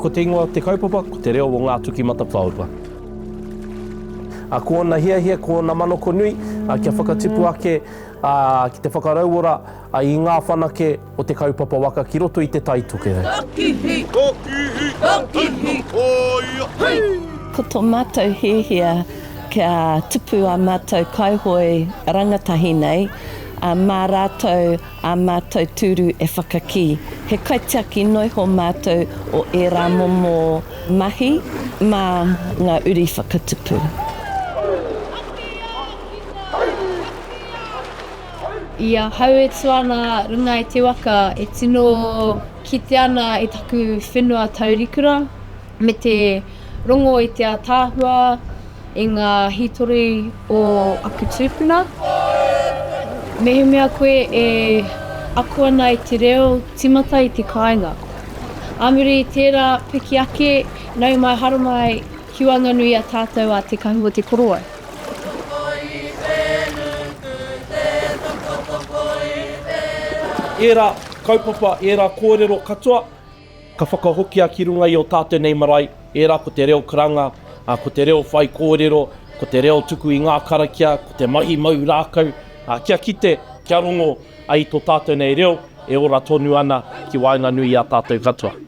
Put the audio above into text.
Ko te ingoa o te kaupapa, ko te reo o Ngā Tuki Matawhaorua. Ā, ko ōna hiahia, ko ōna manako nui, ā, kia whakatipu ake, ā, ki te whakarauora, ā, i ngā whanake o te kaupapa waka ki roto i Te Tai Tokerau. Takihi! Takihi! Takihi! Hoia! Hei! Ko tō mātou hiahia kia tupu ā mātou kaihoe rangatahi nei, ā, mā rātou ā mātou tūru e whakakī. He kaitiaki noiho mātou o ērā momo mahi mā ngā uri whakatupu. I ahau e tū ana runga i te waka e tino kite ana i taku whenua taurikura me te rongo i te ataahua i ngā hītori o aku tūpuna. Mehemea koe e ako ana i te reo, tīmata i te kāinga. Ā muri i tērā, piki ake, nau mai haramai ki waenganui i a tātou a Te Kahu o Te Korowai. Ērā kaupapa, ērā kōrero katoa, ka whakahokia ki runga i ō tātou nei marae, ērā ko te reo karanga, ko te reo whaikōrero, ko te reo tuku i ngā karakia, ko te mahi mau rākau, kia kite, kia rongo ai i tō tātou nei reo e ora tonu ana ki waenganui i a tātou katoa.